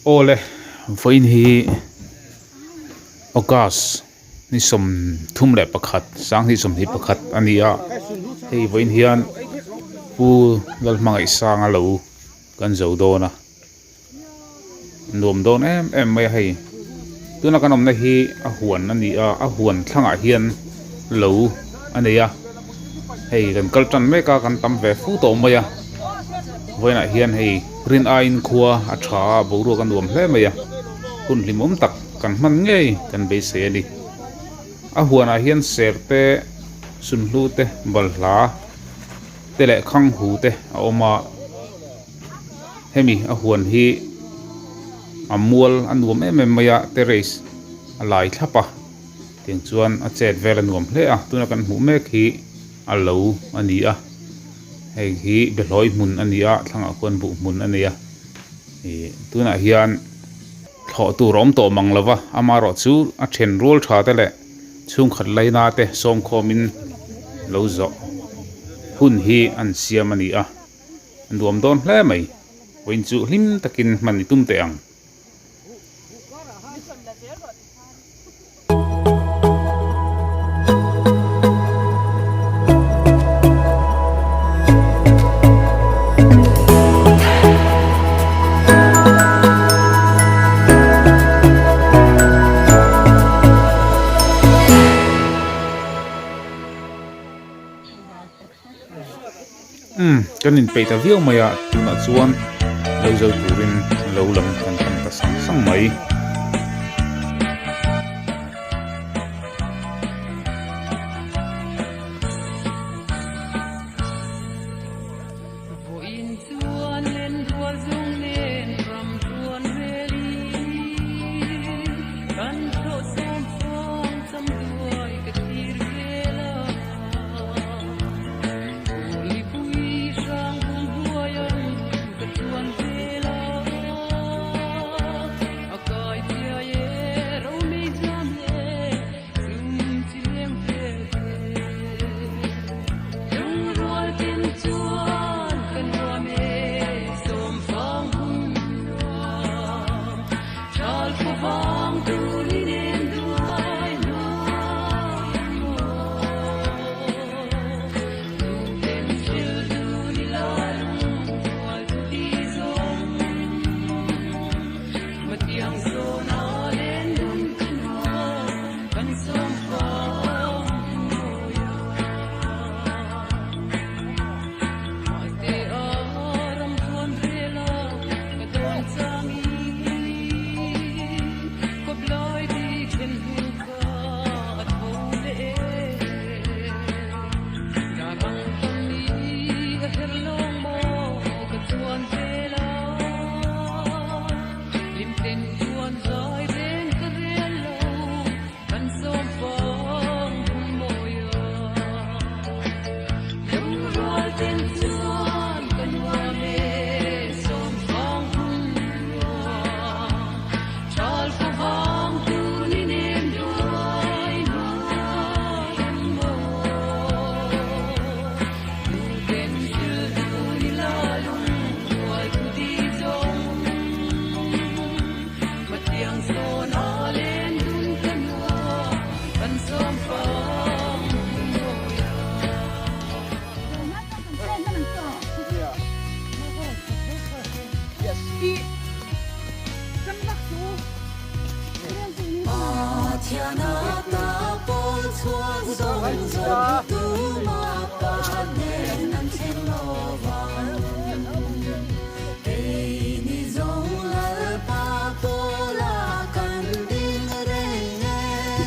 Awle, vawiin hi August ni 31, 2021 a ni a, hei vawiin hian Pu Lalhmangaihsanga lo kan zo dawn a, nuam dawn em em mai a hei. Tuna kan awmna hi a huan a ni a, a huan thlangah hian lo a nei a, hei kan kal tan mek a, kan tam ve fu tawh mai a, vawiinah hian hei rin aiin khua a tha a, boruak a nuam hle mai a, hun hlimawm tak kan hman ngei kan beisei a ni. A huanah hian ser te, sunhlu te, balhla te leh khanghu te a awm a. Hemi a huan hi a mual a nuam em em mai a, terrace a lai thlap a, tiang chuan a chet vel a nuam hle a, tuna kan hmuh mek hi a lo a ni a, hei hi behlawi hmun a ni a, thlangah khuan buh hmun a nei a, ih tunah hian thlawh tur a awm tawh mang lo va, amaherawhchu a then rual tha te leh chhungkhat laina te sawmkhawmin lo zawh hun hi an siam a ni a. A nuam dawn hle mai. Vawiin chu hlim takin hman i tum teh ang. Umm kan inpeih ta viau mai a tunah chuan lo zo turin lo lam kan pan ta sang sang mai.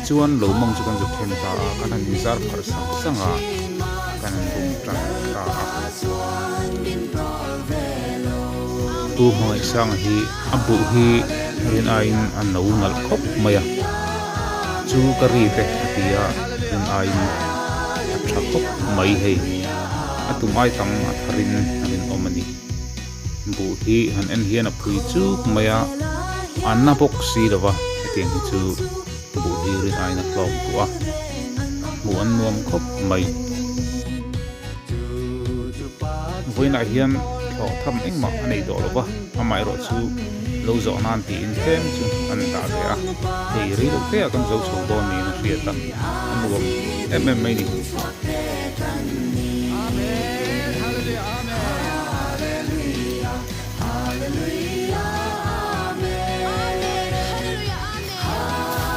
Tichuan lo mawng chu kan zuk then ta a, kan han inzar pharh sang sang a, kan han bum tan ta a. Tu Hmangaihsanga hi a buh hi rin aiin a no nalh khawp mai a, chu ka ri te a ti a, rin aiin a tha khawp mai hei. A tum ai tam a tharin a rinawm a ni. Buh hi han en hian a phui chuk mai a, a na bawk si lo va, hetiang hi chu buh hi rin aiin a hlawk duh a, hmuh an nuam khawp mai. Vawiinah hian thlawh tham engmah a nei tawh lo va, amaherawhchu Lo zawh nan tiin tlem chu an dah ve a, hei rei loh te ah kan zo chho dawn niin a hriat a, a nuam em em mai a ni.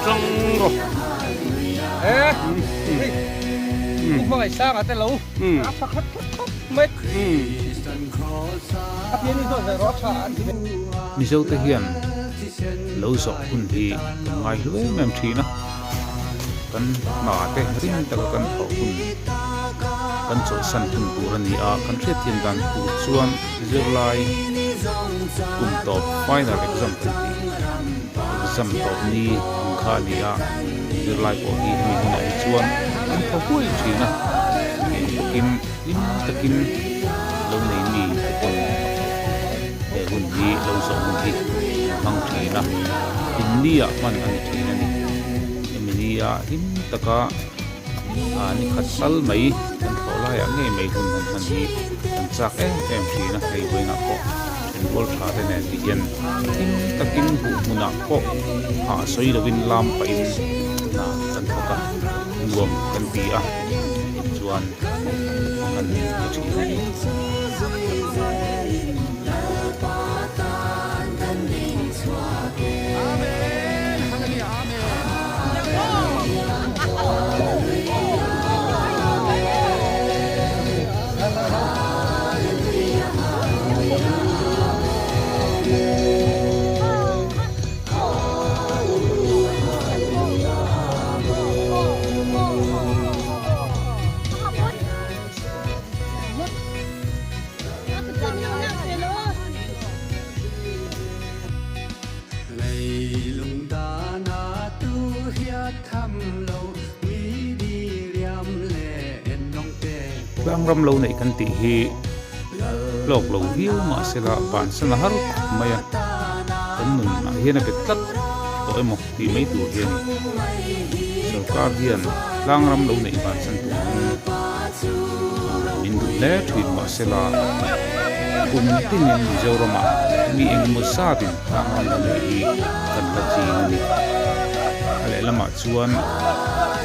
Tang rawh. Mizote hian lo zawh hun hi kan ngai hlu em em thin a, kan hna te ring taka kan thawh hun kan chawlhsan hun tur a ni a, kan hriatthiam dan tur chuan zirlai kum tawp final exam kan tih exam tawp ni ang kha a ni a, zirlai pawh hi hemi hunah hi chuan an thaw huai thin a, eng bawkin hlim takin lo nei mi te pawn he hun hi lo zawh hun hi an hmang thin a, hlimni ah hman a ni thin a ni. Hemi ni ah hlim taka ah ni khat tal mai kan thlawh laiah ngei mai hun han hman hi kan chak em em thin a, hei vawiinah pawh thenrual tha te nen ti hian hlim takin buh hmunah pawh hah sawi lovin lam pahin hna kan thawk a, nuam kan ti a chuan kan ti thin a ni. Tlangram lo neih kan tih hi hlawk lo viau mahsela bansan a har khawp mai a, kan nunah hian a bet tlat tawh emaw tih mai tur hi a ni. Sorkar hian tlangram lo neih bansan turin min duh hle thin mahsela kum tinin Mizoramah mi engemaw zatin tlangram lo neih hi kan la ching a ni. A lehlamah chuan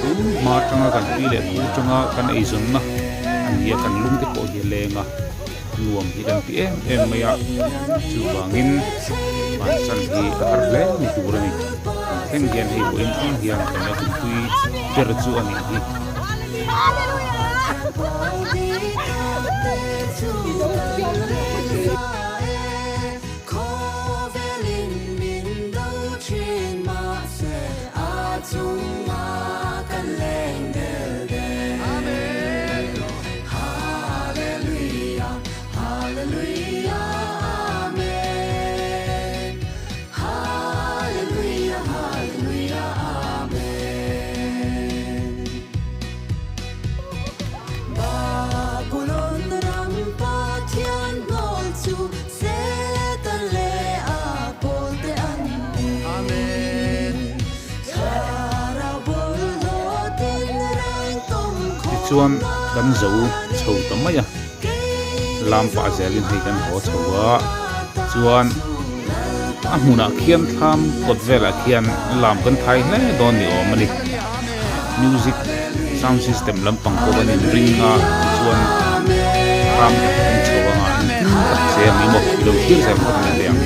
tun hma atanga kan pi leh pu atanga kan eizawnna a ni a, kan lungte pawh hi a leng a, nuam hi kan ti em em mai a, chuvangin bansan hi a har hle ni tur a ni. Tun thleng hian hei pawhin thleng hian kan la duhtui ber chu a nih hi. Tichuan kan zo chho ta mai a, lam pah zelin hei kan haw chho a, chuan a hmunah khian thlam kawt velah khian lam kan thai hle dawn ni awm a ni. Music sound system lampang pawh kan inring a tichuan ram te pawh kan chho anga engtin tak che a ni maw i lo thlir zel phawt mai teh ang.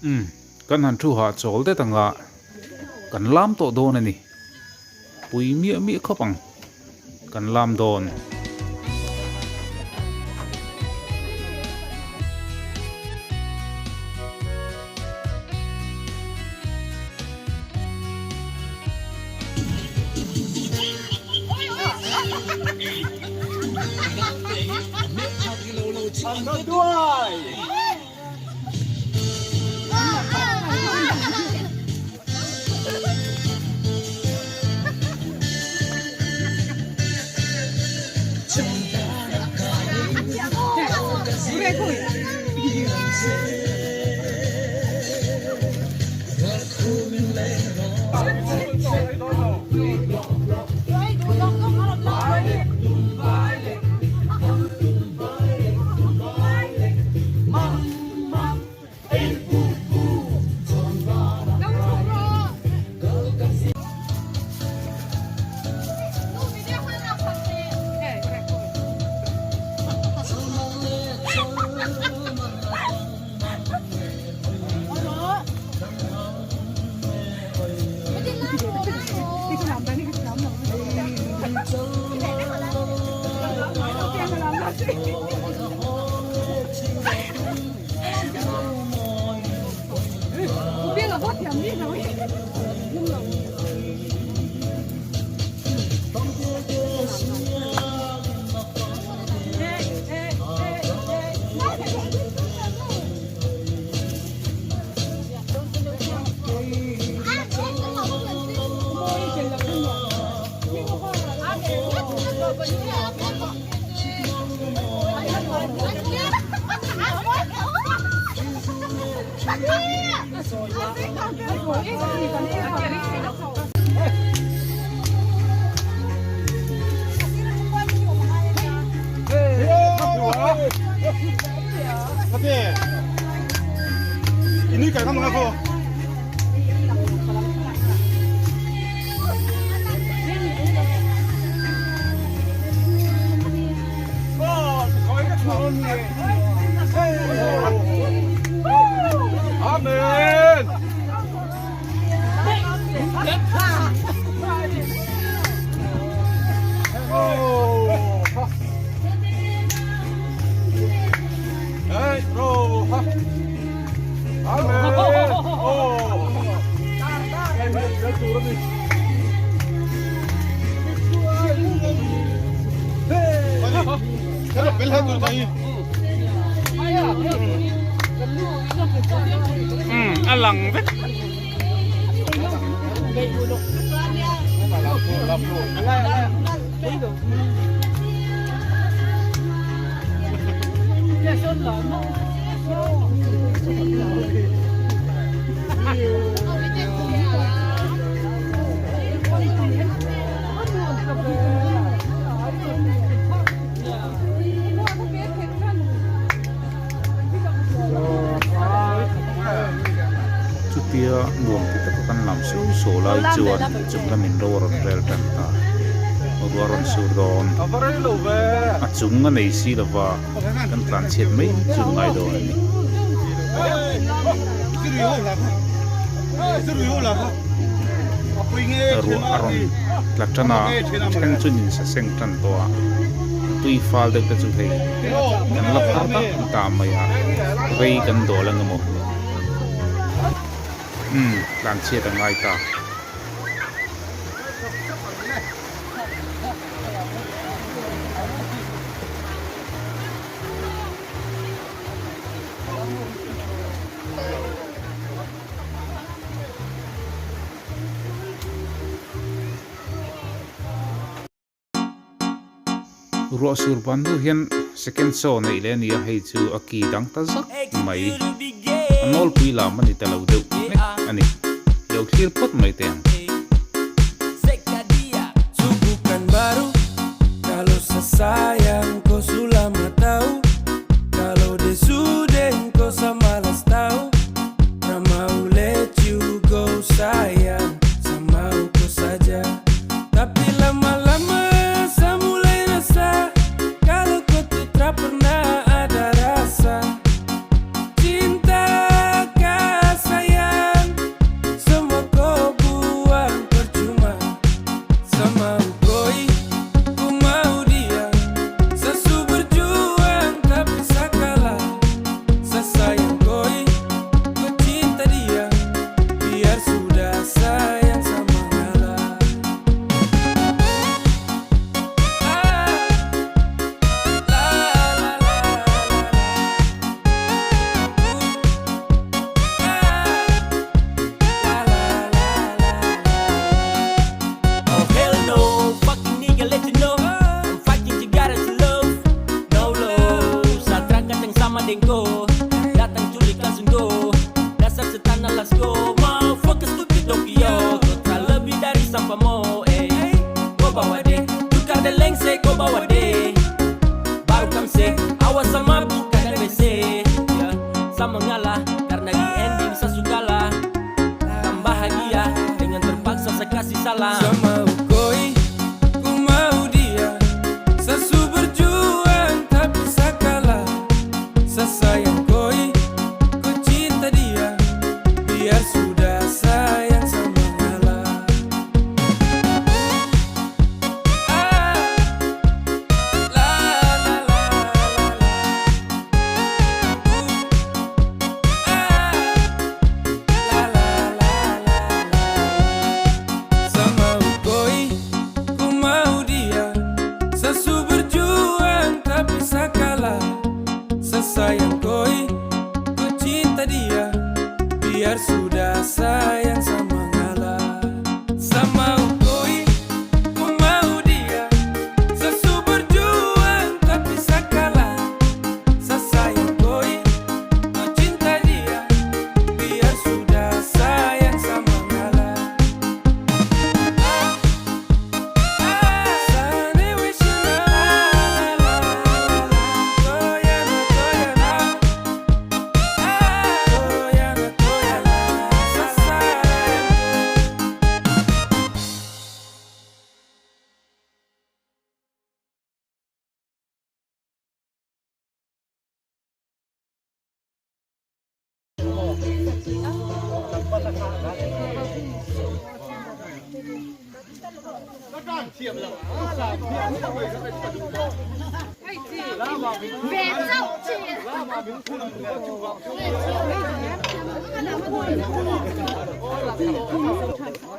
Umm, kan han thu hah chawl det anga kan lam tawh dawn a ni. Pui miah miah khawp ang kan lam dawn. A lang vek. Chutia nuam ti taka kan lam suau suau lai chuan chung lamin ro a rawn rel tan ta. Ruah a rawn sur dawn. A chung a nei si lova kan tlan chhiat mai chu ngai dawn a ni. Ruah a rawn tla tan a, then chu nin sa seng tan tawh a, tui fal deuh te chu hei kan la phar tak ta mai a, rei kan dawl ang emaw? Umm, tlan chhiat a ngai ta. Ruah sur ban deuh hian second show neih leh a ni a, hei chu a ki dang ta zak mai. A nawlpui lam a ni ta lo deuh hlek a ni. Lo thlir phawt mai teh ang.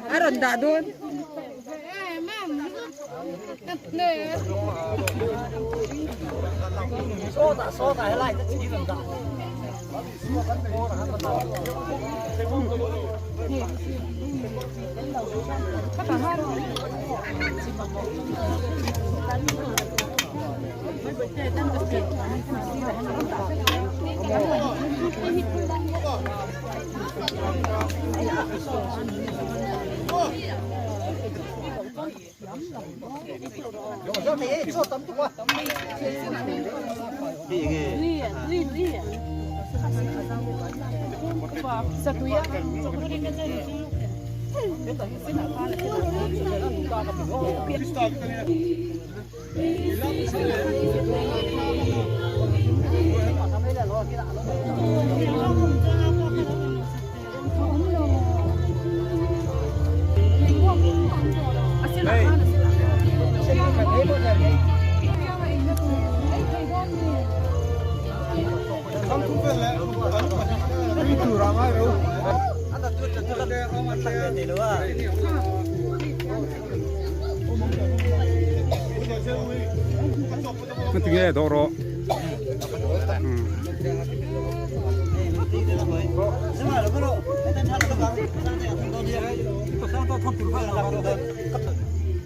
A rawn dah dawn. Tinge dawh rawh.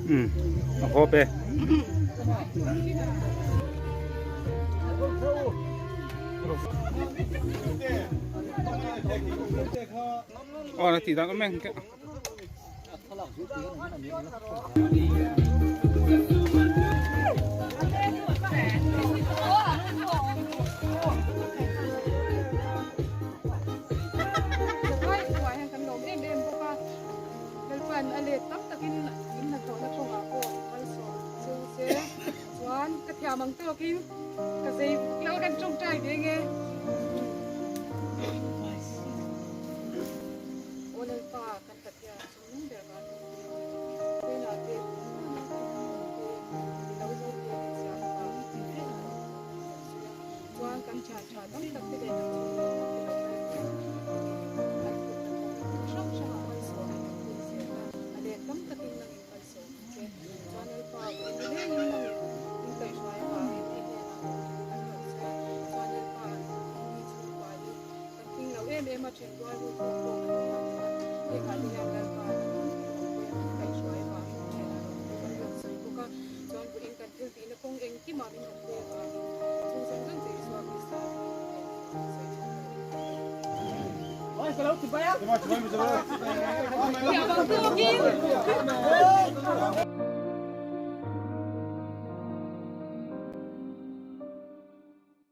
Um a hawp e. Aw na tih dan awm em.